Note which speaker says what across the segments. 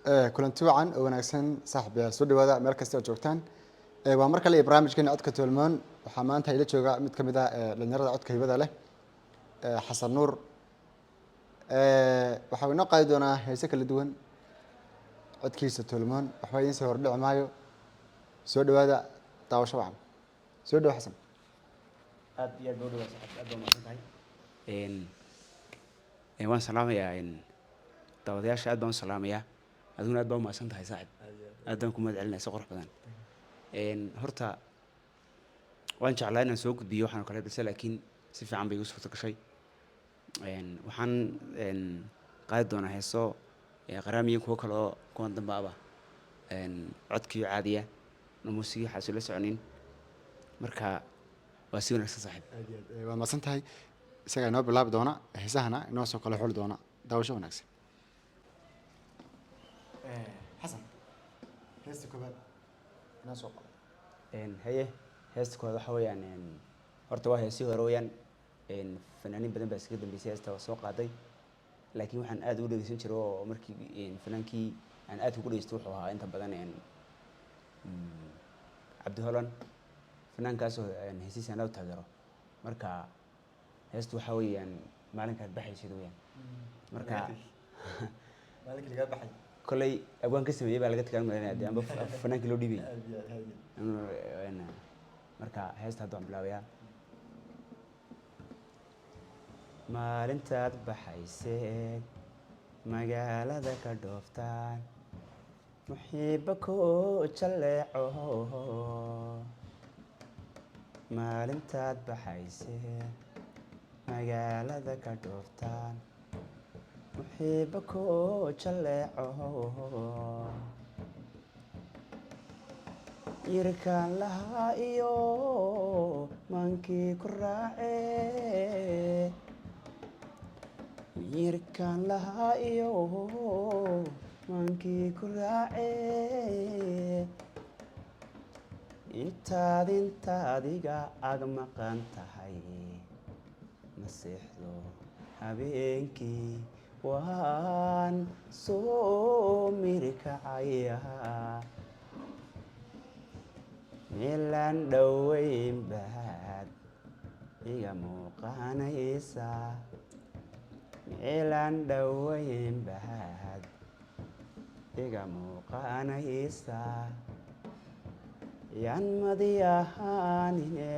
Speaker 1: Kulanti wacan oo wanaagsan, saaxiibayaal. Soo dhawaada meel kasta oo joogtaan. Waa mar kale iyo barnaamijkeena Codka Tolmoon. Waxaa maanta ila jooga mid ka mid ah dhalinyarada codka hibada leh, Xasan Nuur. Waxaa inoo qaadi doonaa heese kala duwan codkiisa tolmoon. Waxba idiin soo hordhici maayo. Soo dhawaada, daawasho wacan. Soo dhawo, Xasan.
Speaker 2: Aad iyo aad baa u dhawaa, saaxiib. Aad baa umahadsan tahay. Waan salaamayaa daawadayaasha, aad baan u salaamayaa. Adiguna aad baa umahadsan tahay, saaxib. Aad baan ku mahad celinaya si qurux badan. Horta waan jeclaa inaan soo gudbiyo waxaan oo kale, balse laakiin si fiican bay igu suurto gashay. Waxaan qaadi doonaa heeso qaraamiyo kuwo kale oo kuwan dambe aba codkiyo caadiya no muusigii waxaas la soconin. Marka waa si wanaagsan, saaxiib.
Speaker 1: Aad iyo aad waa mahadsan tahay. Isagaa inoo bilaabi doona heesahana, inoo soo kala xuli doona. Daawasho wanaagsan. Xasan, heesta koowaad inoo soo qabo.
Speaker 2: Haye, heesta koowaad waxa weeyaan, horta waa heesii hore weeyaan. Fanaaniin badan baa iskaga dambeysay heesta waa soo qaaday, laakiin waxaan aad ugu dhegeysan jiray oo markii fanaankii aan aad ugu dhegeysto wuxuu ahaa inta badan Cabdi Holan, fanaankaasoo heesihiisa aan aad u taageero. Marka heestu waxa weeyaan "Maalinkaad Baxaysid" weeyaan. Marka
Speaker 1: Maalinkii lagaa baxay.
Speaker 2: Kolley abwaan ka sameeyey baa laga tagaan malinaya dee, amba fanaankii loo dhiibay.
Speaker 1: Aad iyo aad, aad iyo
Speaker 2: Marka heesta hadda waan bilaabayaa. Maalintaad baxayseen magaalada ka dhooftaan, muxiiba ku jaleeco. Maalintaad baxayseen magaalada ka dhooftaan, muxiiba ku jaleeco. Yirkaan lahaa iyo maankii ku raacee, yirkaan lahaa iyo maankii ku raacee, intaad intaadiga ag maqan tahay naseexdo habeenkii waan soo miri kacaya. Meelaan dhoweyn baad iga muuqanaysaa, meelaan dhoweyn baad iga muuqanaysaa, yaan madi ahaanine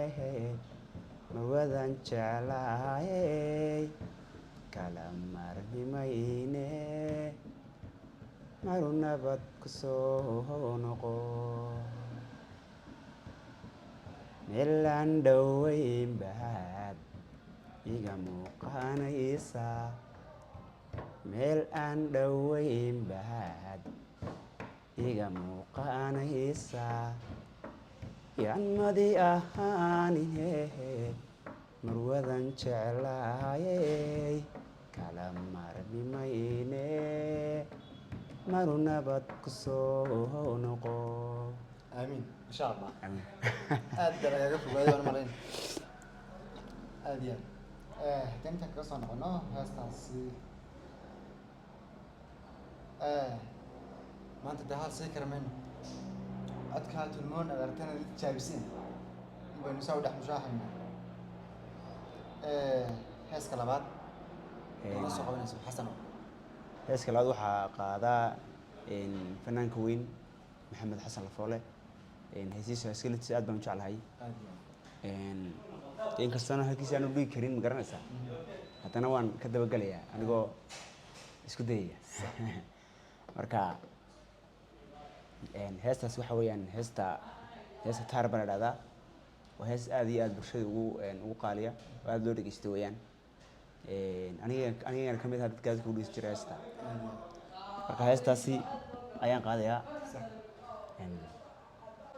Speaker 2: marwadan jeclaayey, kala marnimayne, maru nabad ku soo noqo. Meelaan dhoweyn baad iga muuqanaysaa, meel aan dhoweyn baad iga muuqanaysaa, yaan madi ahaanine marwadan jeclaayey, kala marnimayne, maru nabad ku soo noqo.
Speaker 1: Aamiin, insha Allah.
Speaker 2: Amiin.
Speaker 1: Aad baa lagaga fogaaday, waan malayn. Aad iyo aad. Haddii intaan kaga soo noqono heestaasi, maanta dee hal sii kara mayno. Codkaa tulmoon aad aragteen, aad tijaabiseen, baynu saa u dhex mushaaxayna. Heeska labaad inoo soo qabanayso, Xasano?
Speaker 2: Heeska labaad waxaa qaadaa fanaanka weyn Maxamed Xasan Lafoole. Heesihiisa heeskalitiisa aad baan u jeclahay.
Speaker 1: Aad iyo aad.
Speaker 2: Inkastoona halkiisa aan u dhigi karin, ma garanaysaa, haddana waan ka dabagelayaa anigoo isku dayaya. Marka heestaas waxa weeyaan heesta "Taar" baa la dhahdaa. Waa hees aad iyo aad bulshada ugu qaaliya oo aad loo dhegeysto weeyaan. Anigana kamid ahaa dadka aadka u dhegeysan jiray heesta.
Speaker 1: Aad iyo aad.
Speaker 2: Marka heestaasi ayaan qaadayaa.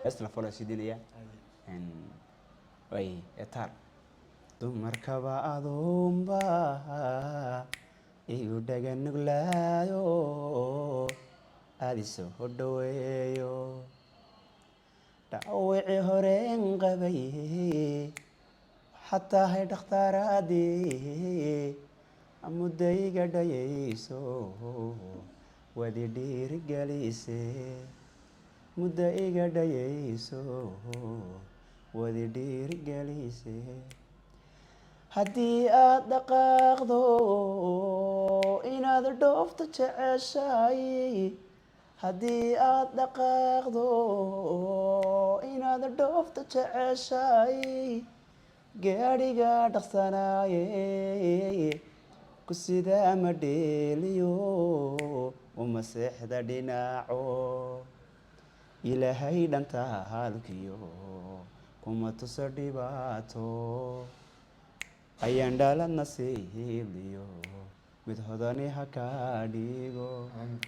Speaker 2: Heesta Lafoole sii daynaya.
Speaker 1: Aad iyo
Speaker 2: Way ee "Taar". Dumarkaba aduunba igu dhaga nuglaayo, aad isoo dhaweeyo, dhaawicii horeen qabay waxaad tahay dhakhtaaradii muddo iga dhayayso. Wadi dhiirigelise, muddo iga dhayayso, wadi dhiirigelise. Haddii aad dhaqaaqdo, inaad dhoofto jeceshahay, haddii aad dhaqaaqdo, inaad dhoofto jeceshahay, gaadhiga dhaqsanaaye ku sidaa ma dheeliyo, uma seexda dhinaco. Ilaahay dhanta halkiyo kuma tuso dhibaato, ayaan dhalad nasiibliyo mid hodani ha kaa dhigo.
Speaker 1: Aamin,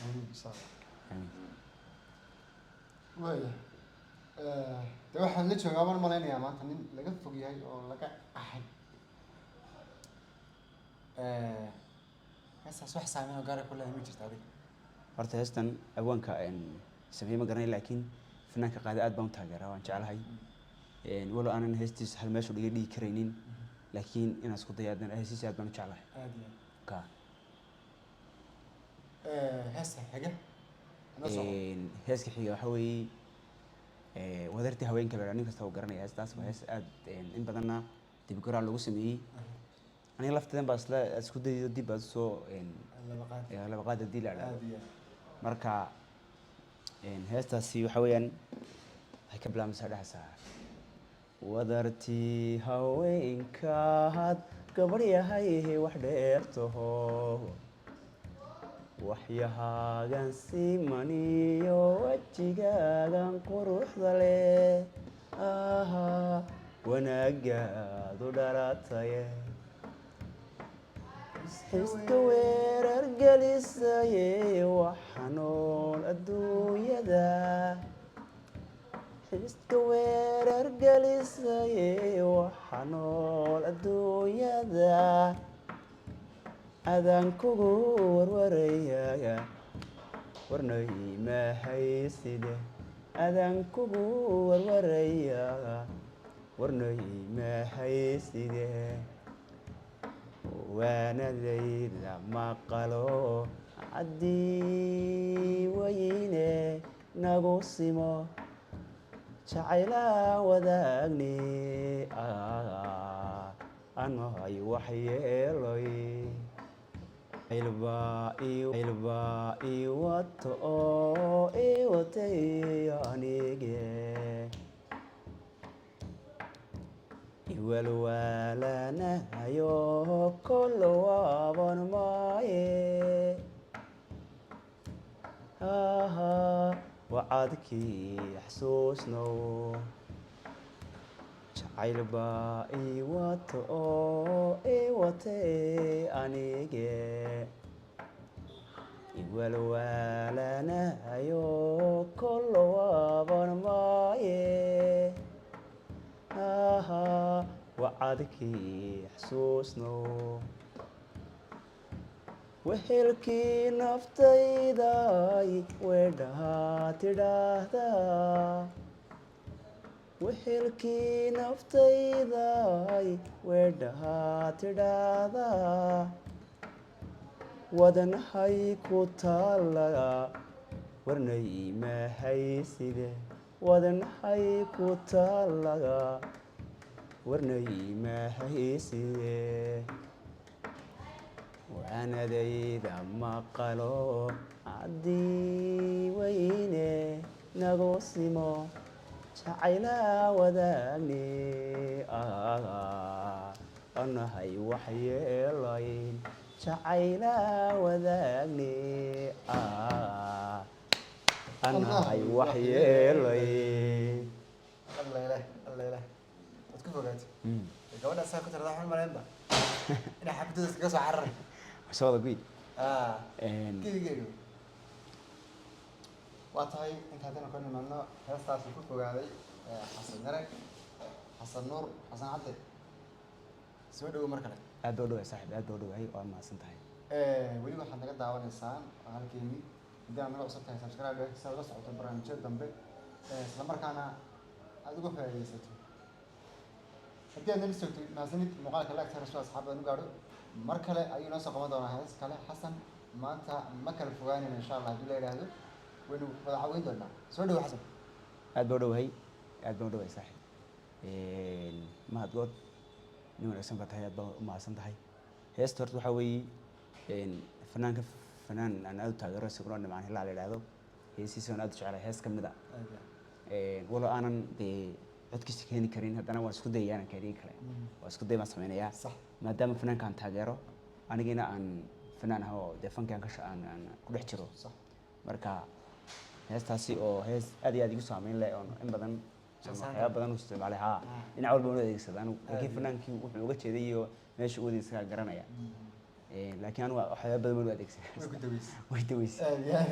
Speaker 1: aamin, insha Allah.
Speaker 2: Amiin.
Speaker 1: Waaya, de waxaan la joogaa, baan malaynayaa maanta nin laga fog yahay oo laga qaxay. Heestaas wax saameyn oo gaara ku leedahay ma jirta adiga?
Speaker 2: Horta heestan abwaanka sameeye ma garanay, laakiin fanaanka qaada aad baan u taageeraa, waan jeclahay. Walow aanan heestiisa hal meeshu dhiga dhigi karaynin, laakiin inaan isku dayo aadna heestiisa aad baan u jeclahay.
Speaker 1: Aad iyo
Speaker 2: ka
Speaker 1: aad. Heesta xiga inoo soo qor.
Speaker 2: Heeska xiga waxaa weeye Wadartii Haweenka baa. Nin kasta uu garanaya heestaas. Waa hees aad in badanna dibgoraal lagu sameeyey. Aniga lafteedan baa isla isku dayayo dib baad usoo
Speaker 1: laba qaad.
Speaker 2: Laba qaad hadii la idhaahdo.
Speaker 1: Aad iyo aad.
Speaker 2: Marka heestaasi waxa weeyaan waxay ka bilaabmaysaa dhexsaa: Wadartii haweenkaad gabadh yahay wax dheertaho, waxyahaagan simaniyo wejigaagan quruxda leh, aha, wanaagaadu dhalataye, xiska weerar gelisaye, waxa nool adduunyada. Xiska weerar gelisaye, waxa nool adduunyada, adaan kugu warwaraya, warnay mahayside. Adaan kugu warwaraya, warnay mahayside. Waanadayda maqalo, caddii weyne nagu simo, jacaylaan wadaagni, anohay waxyeeloy. Ilbaa i wato oo i watay anige, iwalwaalanahayo kolo waaban maaye, aha, wacadkii xasuusnow. Jacayl baa i wato oo i watay anige, iwalwaalanahayo kolo waaban maaye, aha, wacadkii xasuusnow. Wehelkii naftayday wedhahaa tidhaahdaa, wehelkii naftayday wedhahaa tidhaahdaa, wadnahay ku taala, warnay mahayside. Wadnahay ku taala, warnay mahayside. Waanadayda maqalo, caddii weyne nagu simo, jacayla wadaagni, anahay waxyeelayn. Jacayla wadaagni, anahay waxyeelayn.
Speaker 1: Alla ilaah, alla ilaah, waad ku fogaatay gabadha saa ku tirada. Waxaan malaynba inay xabadooda iskaga soo cararay.
Speaker 2: Soo wada guid.
Speaker 1: Gebigeegu waa tahay. Inta haddaynu ka nimaadno heestaasi ku fogaaday Xasan Yare, Xasan Nuur, Xasan Cadde, soo dhawow mar kale.
Speaker 2: Aad baa u dhawahay saaxib, aad baa u dhawahay, waa mahadsan tahay.
Speaker 1: Weli waxaad naga daawanaysaan waa halkeeni. Haddii aad naga cusub tahay, subscribe si aad ula socoto barnaamijyada dambe, isla markaana aad uga faa'iidaysato. Haddii aad nala joogto, mahadsanid. Muuqaalka like saar si asxaabada u gaadho. Mar kale ayuu inoo soo qaban doonaa hees kale Xasan. Maanta ma kala fogaanayno, insha Allah, haddii la yidhaahdo waynu wada caweyn doonaa. Soo dhawo, Xasan.
Speaker 2: Aad baa u dhowahay, aad baan u dhowahay, saaxiib Mahad Good. Nin wanaagsan baa tahay, aad baa u mahadsan tahay. Heesta horta waxaa weeye fanaanka, fanaan aan aad u taageero, isaguna Nimcaan Hilaac la yidhaahdo, heesiisa aan aad u jeclahay hees ka mid a. Walow aanan dee codkiisa keeni karin, haddana waan isku dayaya inaan keeniin kale. Waa isku day baan sameynayaa. Maadaama fanaanka aan taageero, anigina aan fanaan ah oo dee fanki aan ka aan ku dhex jiro. Marka heestaasi oo hees aad iyo aad igu saameyn leh, oon in badan waxyaaba badan u isticmaalay, haa, dhinac walba u adeegsada anigu, laakiin fanaankii wuxuu uga jeeday iyo meesha u adeegsadaa garanaya. Laakiin anigu waxyaaba badan baan u adeegsaday.
Speaker 1: Way ku daweysay.
Speaker 2: Way daweysay.
Speaker 1: Aad iyo aad.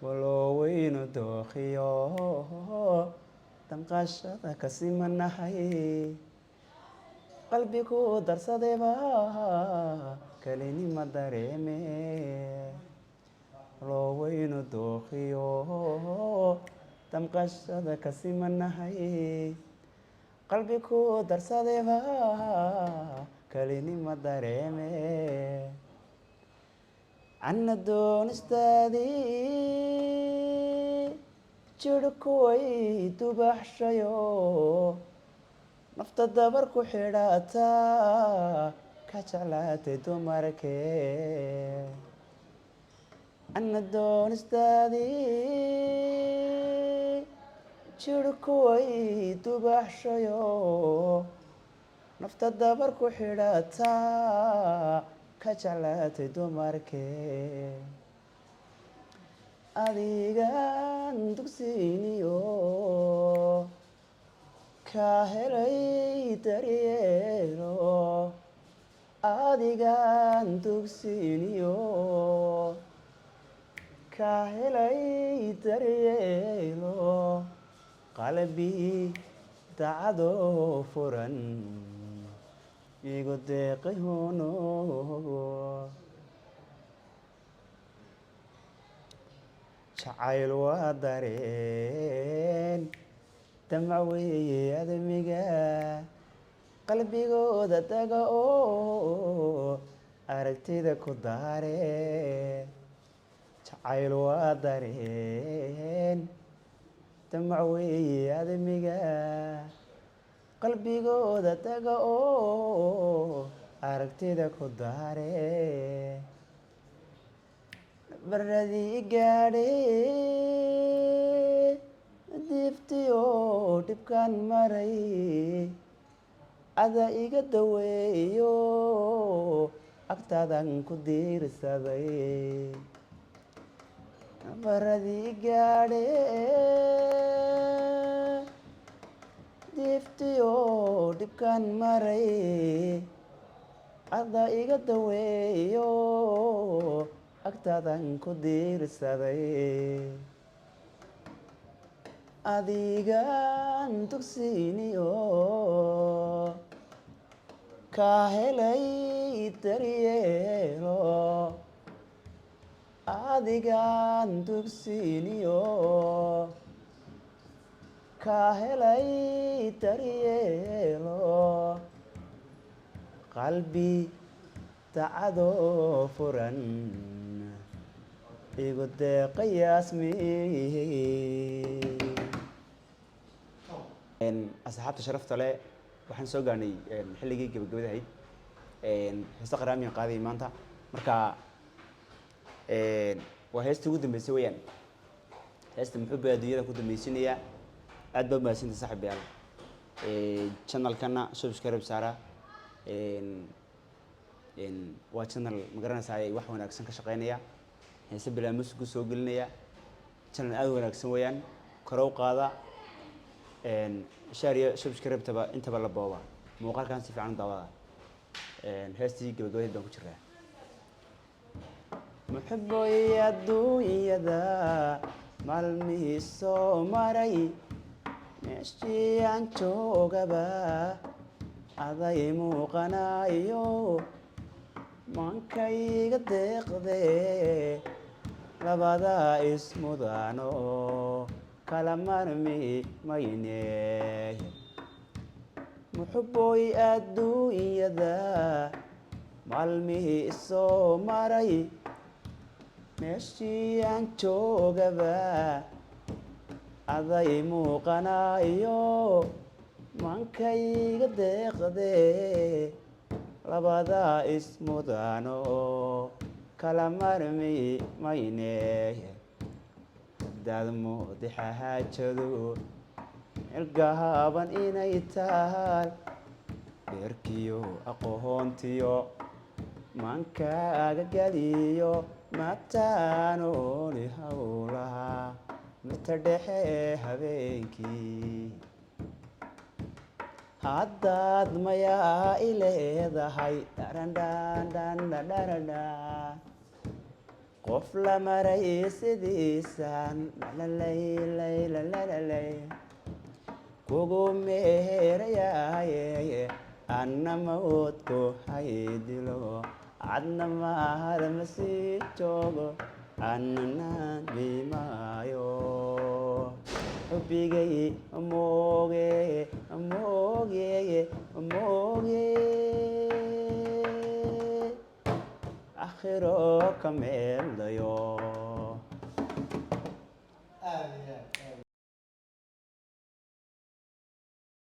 Speaker 2: Waloweynu dookhiyo damqashada ka simanahay, qalbigu darsadayba kelinima dareeme. Waloweynu dookhiyo damqashada ka simanahay, qalbigu darsadayba kelinima dareeme. Anna doonistaadii jirhku way dubaxshayo, nafta dabar ku xidhata, ka jeclaatay dumarkee. Anna doonistaadii jirhku way dubaxshayo, nafta dabar ku xidhata, ka jeclaatay dumarkee. Adigan dugsiiniyo ka helay daryeelo, adigan dugsiiniyo ka helay daryeelo, qalbi dacado furan igu deeqay huno. Jacayl waa dareen damac weeye, admiga qalbigooda taga oo aragtida ku daare. Jacayl waa dareen damac weeye, admiga qalbigooda taga oo aragtida ku daare. Baradii gaadhay diiftiyo dhibkaan maray, ada iga daweeyo, agtaadan ku diirsaday. Baradii gaadhay diiftiyo dhibkaan maray, ada iga daweeyo, agtaadan ku diirsaday. Adigan dugsiiniyo ka helay daryeelo, adigan dugsiiniyo ka helay daryeelo, qalbi dacado furan igu deeqa yaasmi. Asxaabta sharafta leh, waxaan soo gaarnay xilligii gabagabada ahayd. Heesta qaraamiyan qaaday maanta. Marka waa heestii ugu dambeysay weeyaan, heesta muxuu baa adduunyada ku dambeysinayaa. Aad baa mahadsantahay, saaxiibayaal. Channelkana subscribe saara. Waa channel, ma garanaysaa, wax wanaagsan ka shaqeynaya, heese bilaa musigu soo gelinaya. Channel aad u wanaagsan weeyaan. Kore u qaada, share iyo subscribe-taba intaba la booba. Muuqaalkan si fiican u daawada. Heestii gabagabadeed baan ku jiraa. Muxuboy adduunyada maalmihii soo maray, meeshii aan joogaba aday muuqanayo, maankayga deeqdee. Labada ismudano kala marmi mayne. Muxuboy adduunyada Maalmihii isoo maray meeshii aan joogaba, aday muuqanayo mankayga deeqdee. Labada ismudano kala marmi mayne. Hadaad moodi xaajadu cirgaaban inay tahay, dheerkiyo aqoontiyo mankaaga geliyo mataanooni howlaha mita dhexe habeenkii. Haddaad mayaa i leedahay dharandhandhandhadharadha, qof la maray sidiisan lalaylaylalalay kugu meherayaaye. Anna mawdku haydilo, cadna mahad ma sii joogo, annana dhimaayo xubbigay mooge mooge mooge. Akhiro ka meeldayo.